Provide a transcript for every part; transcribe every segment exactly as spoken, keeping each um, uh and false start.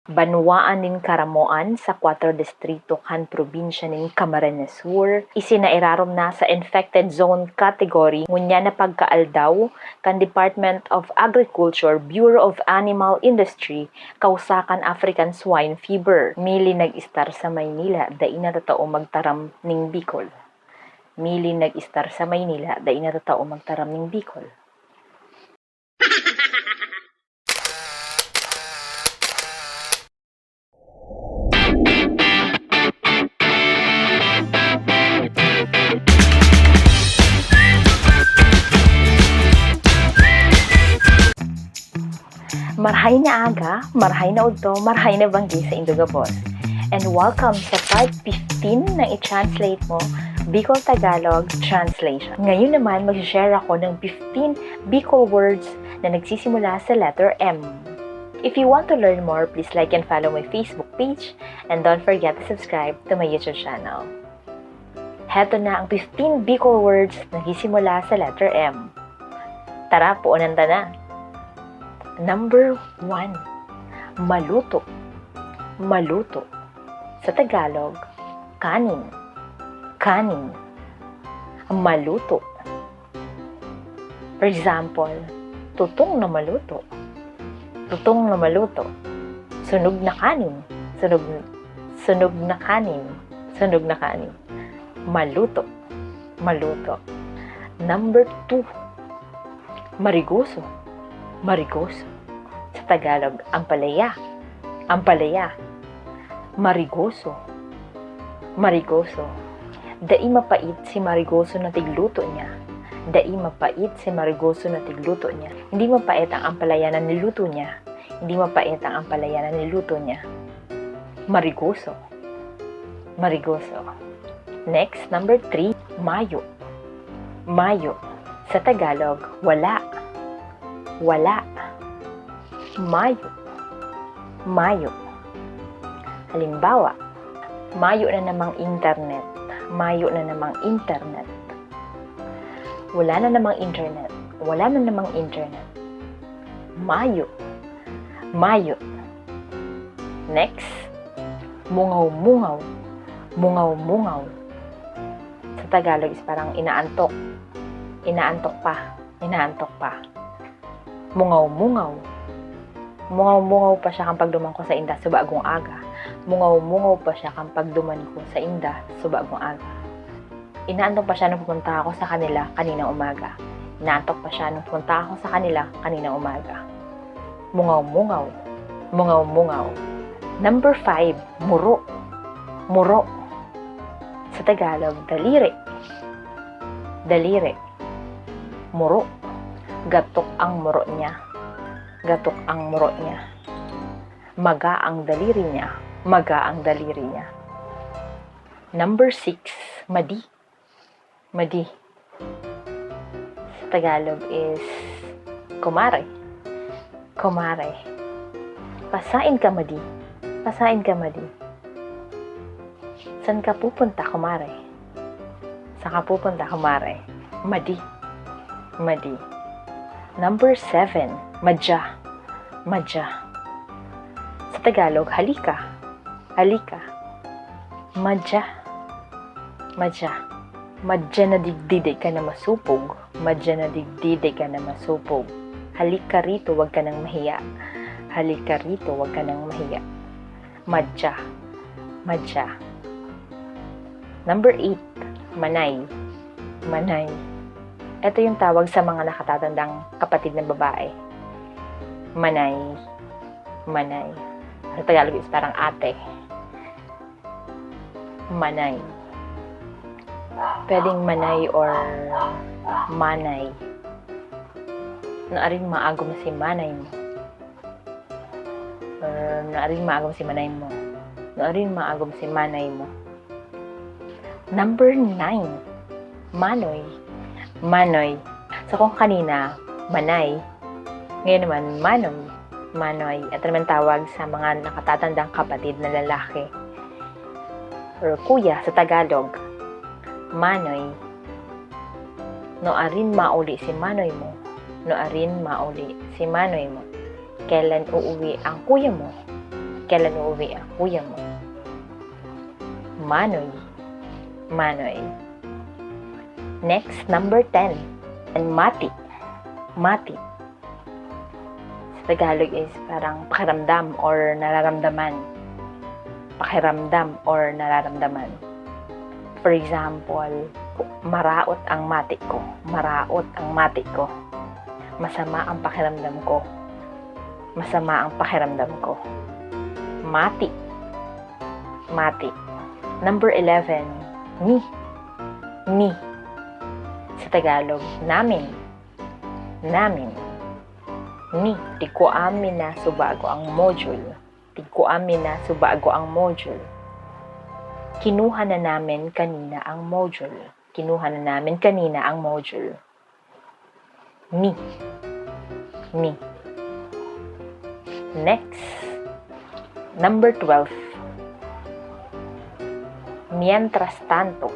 Banwaan nin Caramoan sa Cuatro Distrito kan probinsya nin Camarines Sur, isinairarom na sa infected zone category ngunyan na pagkaaldaw kan Department of Agriculture, Bureau of Animal Industry, kausa kan African Swine Fever. Mili nag-istar sa Maynila, dai na tatao magtaram ning Bicol. Mili nag-istar sa Maynila, dai na tatao magtaram ning Bicol. Marhay na aga, marhay na udto, marhay na banggi sa indo gabos. And welcome sa part fifteen ng I-Translate Mo, Bicol Tagalog Translation. Ngayon naman, mag-share ako ng fifteen Bicol words na nagsisimula sa letter M. If you want to learn more, please like and follow my Facebook page and don't forget to subscribe to my YouTube channel. Heto na ang fifteen Bicol words na nagsisimula sa letter M. Tara, puunan ta na. Number one, maluto. Maluto. Sa Tagalog, kanin. Kanin. Maluto. For example, tutong na maluto. Tutong na maluto. Sunog na kanin. Sunog, sunog na kanin. Sunog na kanin. Maluto. Maluto. Number two, marigoso. Marigoso. Sa Tagalog, ampalaya. Ampalaya. Marigoso. Marigoso. Dai mapait si marigoso na tigluto niya. Dai mapait si marigoso na tigluto niya. Hindi mapait ang ampalaya na niluto niya. Hindi mapait ang ampalaya na niluto niya. Marigoso. Marigoso. Next, number three, mayo. Mayo. Sa Tagalog, wala. Wala. Mayo. Mayo. Halimbawa, mayo na namang internet. Mayo na namang internet. Wala na namang internet. Wala na namang internet. Mayo. Mayo. Next, mungaw-mungaw. Mungaw-mungaw. Sa Tagalog is parang inaantok. Inaantok pa. Inaantok pa. Mungaw-mungaw. Mungaw-mungaw pa siya kan pagduman ko sainda subagong aga. Mungaw-mungaw pa siya kan pagduman ko sainda subagong aga. Inaantok pa siya nung pumunta ako sa kanila kaninang umaga. Inaantok pa siya nung pumunta ako sa kanila kaninang umaga. Mungaw-mungaw. Mungaw-mungaw. Number five, muro. Muro. Sa Tagalog, daliri. Daliri. Muro. Gatok ang muro niya. Gatok ang muro niya. Maga ang daliri niya. Maga ang daliri niya. Number six, madi. Madi. Sa Tagalog is kumare. Kumare. Pasain ka, madi. Pasain ka, madi. San ka pupunta, kumare? San ka pupunta, kumare? Madi. Madi. Number seven, madya. Madya. Sa Tagalog, halika. Halika. Madya. Madya. Madya na digdi, dai ka na masupog. Madya na digdi, dai ka na masupog. Halika rito, wag ka nang mahiya. Halika rito, wag ka nang mahiya. Madya. Madya. Number eight, manay. Manay. Ito yung tawag sa mga nakatatandang kapatid na babae. Manay. Manay. Sa Tagalog is parang ate. Manay. Pwedeng manay or manay. Naaring maagom si manay mo. Or naaring maagom si manay mo. Naaring maagom si manay mo. Number nine, manoy. Manoy. So kung kanina, manay, ngayon naman, manoy. Manoy. Ito naman tawag sa mga nakatatandang kapatid na lalaki or kuya sa Tagalog. Manoy. Nuarin mauli si manoy mo. Nuarin mauli si manoy mo. Kailan uuwi ang kuya mo? Kailan uuwi ang kuya mo? Manoy. Manoy. Next, number ten. And mati. Mati. Sa Tagalog is parang pakiramdam or nararamdaman. Pakiramdam or nararamdaman. For example, maraot ang mati ko. Maraot ang mati ko. Masama ang pakiramdam ko. Masama ang pakiramdam ko. Mati. Mati. Number eleven, mi. Mi. Sa Tagalog, namin. Namin. Mi. Tigkua mi na subago ang module. Tigkua mi na subago ang module. Kinuha na namin kanina ang module. Kinuha na namin kanina ang module. Mi. Mi. Next. Number twelve. Mientras tanto.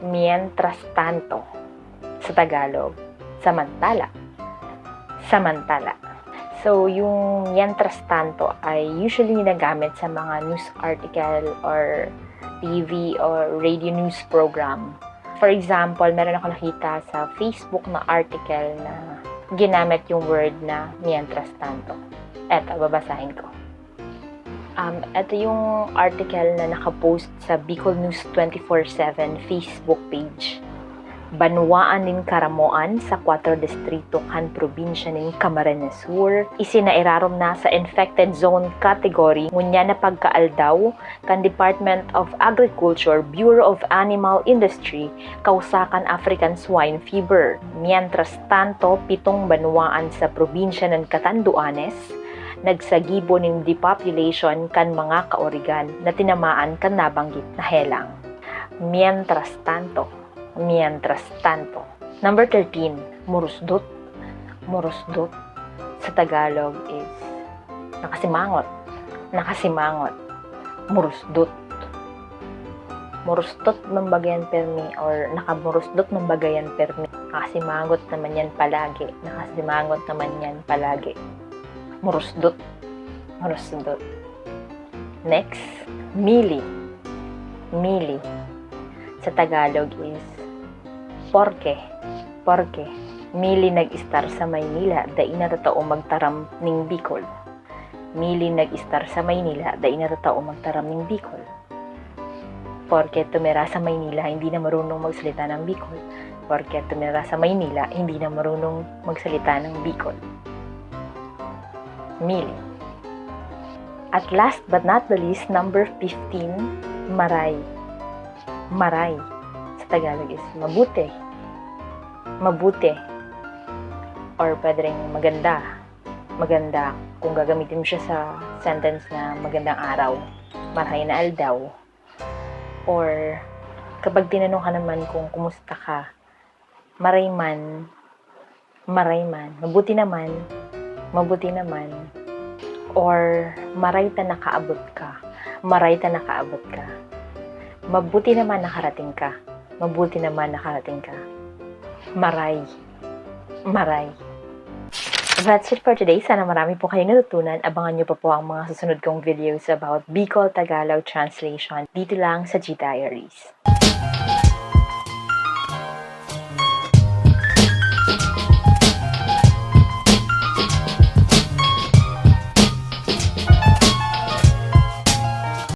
Mientras tanto. Sa Tagalog, samantala. Samantala. So, yung mientras tanto ay usually ginagamit sa mga news article or T V or radio news program. For example, meron ako nakita sa Facebook na article na ginamit yung word na mientras tanto. Eto, babasahin ko. Um, eto yung article na nakapost sa Bicol News twenty-four seven Facebook page. Banwaan nin Caramoan sa kwatro distrito kan probinsya nin Camarines Sur, isinairarom na sa infected zone category ngunyan na pagkaaldaw kan Department of Agriculture, Bureau of Animal Industry, kausa kan African Swine Fever. Mientras tanto, pitong banwaan sa probinsya nin Catanduanes nagsagibo nin depopulation kan mga kaorigan na tinamaan kan nabanggit na helang. Mientras tanto, mientras tanto. Number thirteen, murusdot. Murusdot sa Tagalog is nakasimangot. Nakasimangot. Murusdot. Murusdot man baga yan permi or nakamurusdot man baga yan permi. Nakasimangot naman yan palagi. Nakasimangot naman yan palagi. Murusdot. Murusdot. Next, mili. Mili. Sa Tagalog is porke. Porke. Mili nag-istar sa Maynila, dai natatao magtaram ning Bicol. Mili nag-istar sa Maynila, dai natatao magtaram ning Bicol. Porke tumira sa Maynila, hindi na marunong magsalita ng Bicol. Porke tumira sa Maynila, hindi na marunong magsalita ng Bicol. Mili. At last but not the least, number fifteen, maray. Maray. Sa Tagalog is mabuti. Mabuti. Or pwede rin maganda. Maganda kung gagamitin mo siya sa sentence na magandang araw, maray na aldaw. Or kapag tinanong ka naman kung kumusta ka, maray man, maray man, mabuti naman, mabuti naman. Or maray ta nakaabot ka, maray ta nakaabot ka. Mabuti naman nakarating ka, mabuti naman nakarating ka. Maray, maray. That's it for today. Sana marami po kayong natutunan. Abangan niyo pa po ang mga susunod kong videos about Bicol Tagalog translation dito lang sa G Diaries.